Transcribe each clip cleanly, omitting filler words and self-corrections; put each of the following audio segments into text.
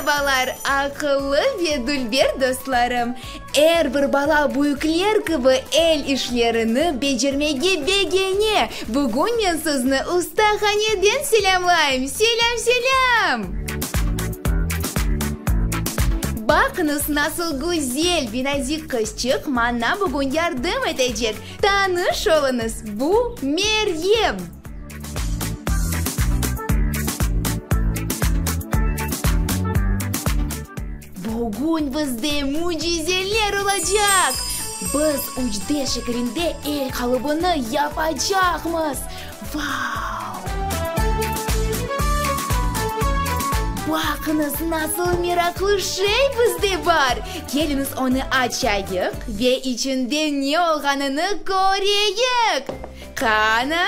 Merabalar, aqıllı ve dülber dostlarım! Er bir bala büyükler kibi el işlerini becermege begene. Bugün men sizni ustahaneden selâmlayım! Selâm, selâm! Baqıñız, nasıl güzel ve nazik qızçıq maña bugün yardım etecek! Tanış oluñız, bu Meryem! Bugün bizde mücizeler olacaq! Biz üç D şekilinde el qalıbını yapacaqmız! Vau! Baqıñız, nasıl meraqlı şey bizde bar! Keliñiz, onı açayıq ve içinde ne olğanını köreyik! Qana?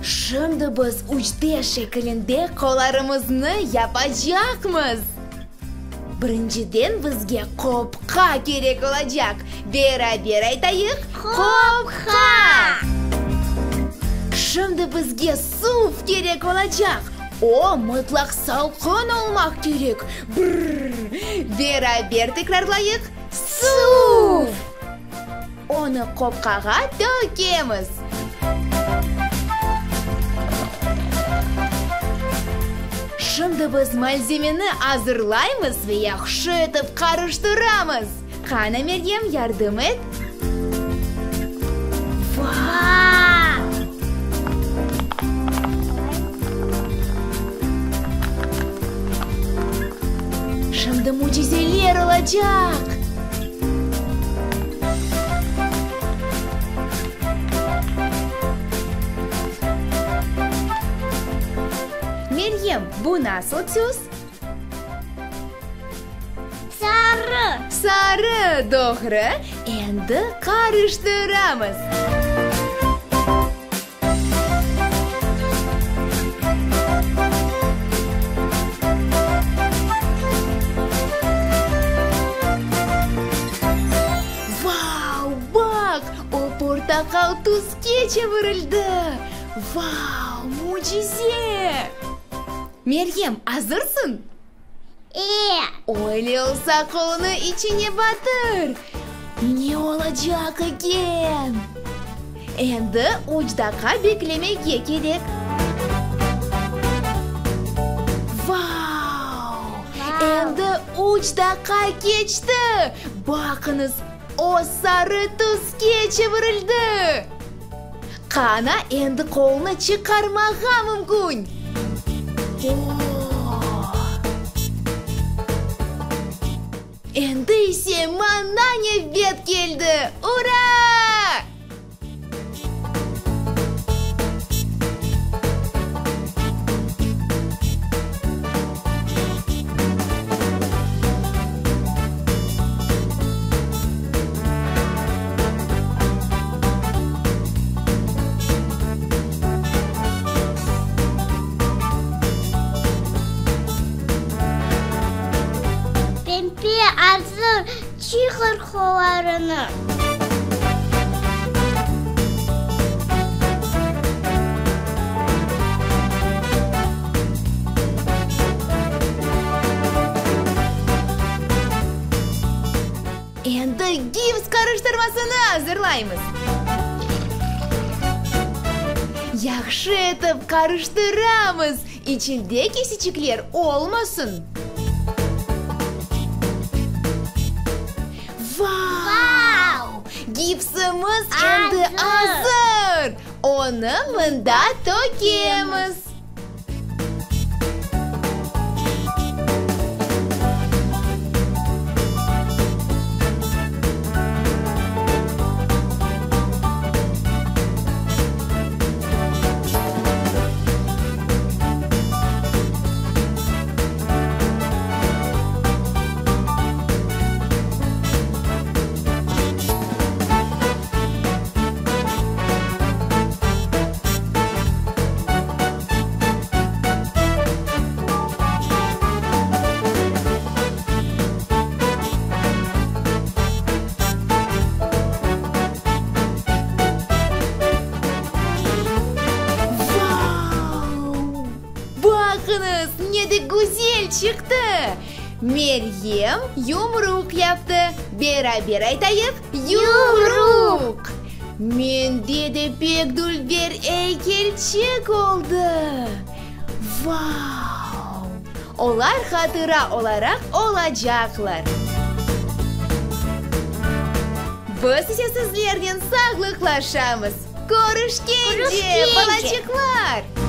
Şimdi biz üç D şekilinde qollarımıznı yapacaqmız. Birinciden bizge qopqa kerek olacaq. Beraber aytayıq, Qopqa! Şimdi bizge suv kerek olacaq. O, mıtlaq salqın olmaq kerek. Brrr! Beraber tekrarlayıq, Suv! Onı qopqağa tökemiz. Şimdi biz malzemeni azırlaymız ve yahşı etip qarıştıramız. Qana, Meryem, yardım et. Vaa! Şimdi mücizeler olacaq! Meryem, bu nasıl tüs? Sarı. Sarı, doğru. Endi qarıştıramız. Vau, baq, o portaqal tüske çevirildi! Vau, mücize! Meryem, azırsıñ? E. Öyle olsa qolunı içine batır. Ne olacaq eken? Endi üç daqqa beklemege kerek. Vau! Endi üç daqqa keçti! Baqıñız, o sarı tüske çevirildi! Qana, endi qolnı çıqarmağa mümkün! O! Endi ise maña nevbet keldi! Ura! Pempe azır, çıqar qollarını. Endi gips qarıştırmasını azırlaymız. Yahşı etip qarıştıramız, içinde kesiçikler olmasın. Vau! Gipsimiz endi azır! Onı mında tökemiz. güzel çıqtı! Meryem yumruq yaptı. Beraber aytayıq, Yumruq! Mende de pek dülber eykelçik oldı! Vau! Olar hatıra olaraq olacaqlar. Biz ise sizlernen sağlıqlaşamız. Körüşkence, balaçıqlar!